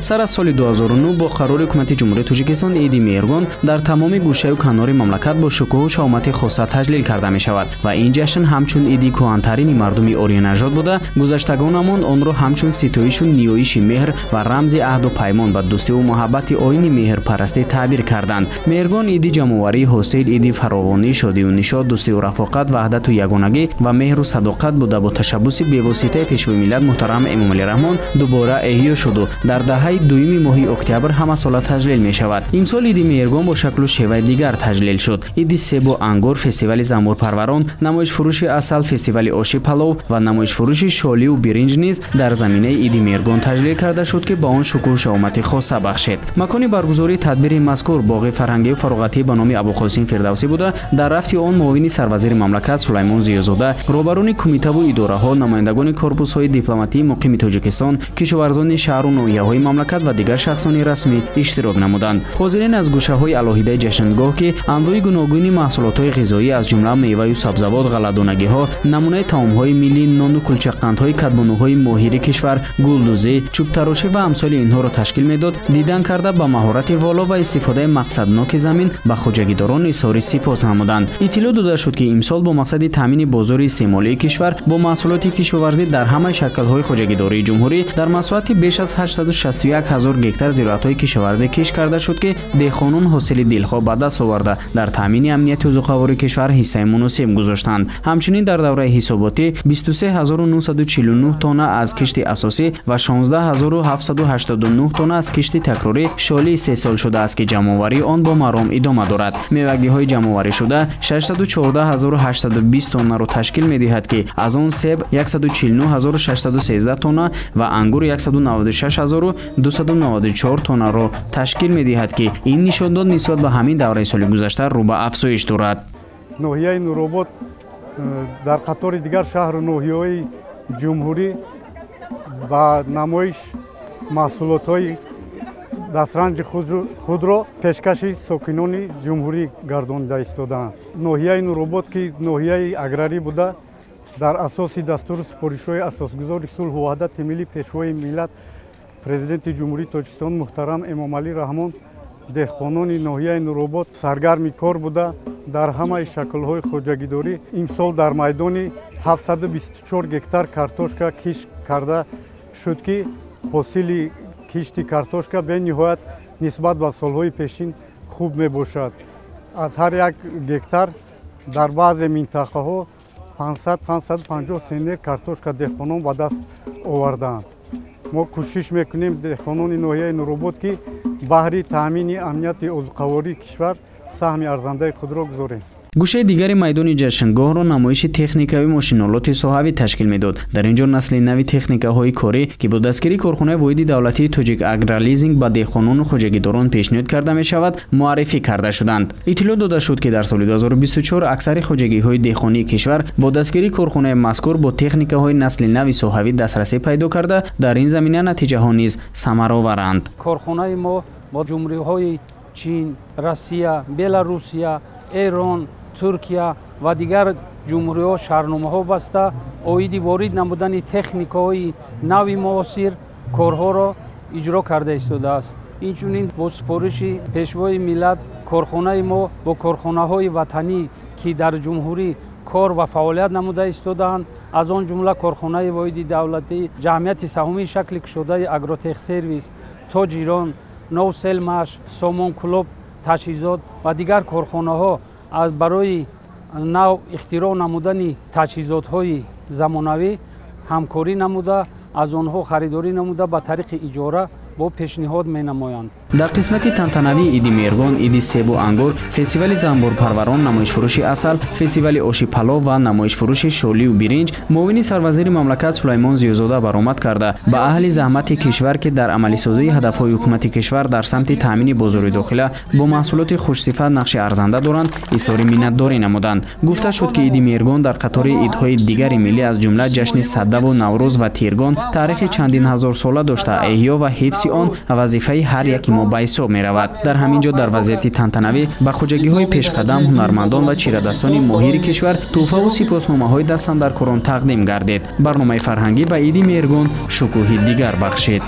Сар аз соли 2009 бо қарори ҳукумати Ҷумҳурии Тоҷикистон Иди Меҳргон дар тамоми гӯшаю канори мамлакат бо шукӯҳу шаҳомати хоса таҷлил карда мешавад ва ин ҷашн ҳамчун иди кӯҳантарини мардуми ориянажод буда, гузаштагонамон онро ҳамчун ситоишу ниёиши меҳр ва рамзи аҳду паймон ба дӯстиву муҳаббати оини меҳрпарастӣ таъбир карданд. Меҳргон иди ҷамъоварии ҳосил, иди фаровонӣ, шодию нишод, дӯстию рафоқат, ваҳдату ягонагӣ ва меҳру садоқат буда, бо ташаббуси бевоситаи Пешвои миллат муҳтарам Эмомалӣ Раҳмон дубора эҳё шуду дар даҳаи дуюми моҳи октябр ҳамасола таҷлил мешавад. Имсол Иди Меҳргон бо шаклу шеваи дигар таҷлил шуд. Иди себу ангур, фестивали замбурпарварон, намоишфурӯши асал, фестивали оши палов ва намоишфурӯши шолию биринҷ низ дар заминаи Иди Меҳргон таҷлил карда шуд, ки ба он шукӯҳу шаҳомати хоса бахшид. Макони баргузории тадбири мазкур боғи фарҳангию фароғатӣ ба номи Абуқосим Фирдавсӣ буда, дар рафти он муовини сарвазири мамлакат Сулаймон Зиёзода, роҳбарони кумитаву идораҳо, намояндагони корпусҳои дипломатии муқими Тоҷикистон, кишоварзони шаҳру ноҳияҳои мамлакат ва дигар шахсони расмӣ иштирок намуданд. Ҳозирин аз гӯшаҳои алоҳидаи ҷашнгоҳ, ки анвои гуногуни маҳсулотҳои ғизоӣ аз ҷумла меваю сабзавот, ғалладонагиҳо, намунаи таомҳои миллӣ, нону кулчақандҳои кадбонуҳои моҳири кишвар, гулдӯзӣ, чӯбтарошӣ ва амсоли инҳоро ташкил медод, дидан карда ба маҳорати воло ва истифодаи мақсадноки замин ба хоҷагидорон изҳори сипос намуданд. Иттилоъ дода шуд, ки имсол бо мақсади таъмини бозори истеъмолии кишвар бо маҳсулоти кишоварзӣ дар ҳамаи шаклҳои хоҷагидории ҷумҳурӣ дар масоҳати беш аз 861 ҳазор гектар зироатҳои кишоварзӣ кишт карда шуд, ки деҳқонон ҳосили дилхоҳ ба даст оварда дар таъмини амнияти озуқавории кишвар ҳиссаи муносиб гузоштанд. Ҳамчунин дар давраи ҳисоботӣ 23949 тонна аз кишти асосӣ ва 16789 тонна аз кишти такрорӣ шолӣ истеҳсол шудааст, ки ҷамъоварии он бо маром идома дорад. Мевагиҳои ҷамъоварӣшуда 614820 тоннаро ташкил медиҳад, ки аз он себ 149613 тонна ва ангур 196294 тоннаро ташкил медиҳад, ки ин нишондод нисбат ба ҳамин давраи соли гузашта рӯ ба афзоиш дорад. Ноҳияи Нуробод дар қатори дигар шаҳру ноҳияҳои ҷумҳурӣ ба намоиш маҳсулотҳои дастранҷи худро пешкаши сокинони ҷумҳурӣ гардонида истодаанд. Ноҳияи Нуробод, ки ноҳияи аграрӣ буда, дар асоси дастуру супоришҳои асосгузори сулҳу ваҳдати миллӣ, Пешвои миллат, Президенти Ҷумҳурии Тоҷикистон муҳтарам Эмомалӣ Раҳмон, деҳқонони ноҳияи Нуробод саргарми кор буда, дар ҳамаи шаклҳои хоҷагидорӣ имсол дар майдони 724 гектар картошка кишт карда шуд, ки ҳосили кишти картошка бениҳоят нисбат ба солҳои пешин хуб мебошад. Аз ҳар як гектар дар баъзе минтақаҳо 500-550 центнер картошка деҳқонон ба даст овардаанд. Мо кӯшиш мекунем, деҳқонони ноҳияи Нуробод, ки баҳри таъмини амнияти озуқавории кишвар саҳми арзандаи худро гузорем. Гӯшаи дигари майдони ҷашнгоҳро намоиши техникави мошинолоти соҳавӣ ташкил медод. Дар ин ҷо насли нави техникаҳои корӣ, ки бо дастгирии корхонаи воҳиди давлатии Тоҷик Агролизинг ба деҳқонону хоҷагидорон пешниҳод карда мешавад, муаррифӣ карда шуданд. Иттилоъ дода шуд, ки дар соли 2024 аксари хоҷагиҳои деҳқонии кишвар бо дастгирии корхонаи мазкур бо техникаҳои насли нави соҳавӣ дастрасӣ пайдо карда, дар ин замина натиҷаҳо низ самароваранд. Корхонаи мо бо ҷумҳуриҳои Чин, Россия, Беларусия, Эрон, Туркия ва дигар ҷумҳуриҳо шаҳрномаҳо баста, оиди ворид намудани техникаҳои нави муосир корҳоро иҷро карда истодааст. Инчунин бо супориши Пешвои миллат корхонаи мо бо корхонаҳои ватанӣ, ки дар ҷумҳурӣ кор ва фаъолият намуда истодаанд, аз он ҷумла корхонаи воҳиди давлатӣ ҷамъияти саҳомии шакли кушодаи Агротехсервис, Тоҷирон, Новселмаш, Сомонклуб таҷҳизот ва дигар корхонаҳо аз барои нав ихтироъ намудани таҷҳизотҳои замонавӣ ҳамкорӣ намуда, аз онҳо харидорӣ намуда, ба тариқи иҷора бо пешниҳод менамоянд. Дар қисмати тантанавии Иди Меҳргон, иди себу ангур, фестивали замбурпарварон, намоишфурӯши асал, фестивали оши палов ва намоишфурӯши шолию биринҷ муовини сарвазири мамлакат Сулаймон Зиёзода баромад карда, ба аҳли заҳмати кишвар, ки дар амалисозии ҳадафҳои ҳукумати кишвар дар самти таъмини бозори дохила бо маҳсулоти хушсифат нақши арзанда доранд, изҳори миннатдорӣ намуданд. Гуфта шуд, ки Иди Меҳргон дар қатори идҳои дигари миллӣ, аз ҷумла ҷашни Садаву Наврӯз ва Тиргон, таърихи чандин ҳазорсола дошта, эҳё ва ҳифзи он вазифаи ҳар яки мо ба ҳисоб меравад. Дар ҳамин ҷо дар вазъияти тантанавӣ ба хоҷагиҳои пешқадам, ҳунармандон ва чирадастони моҳири кишвар тӯҳфаву сипосномаҳои дастандаркорон тақдим гардид. Барномаи фарҳангӣ ба Иди Меҳргон шукӯҳи дигар бахшид.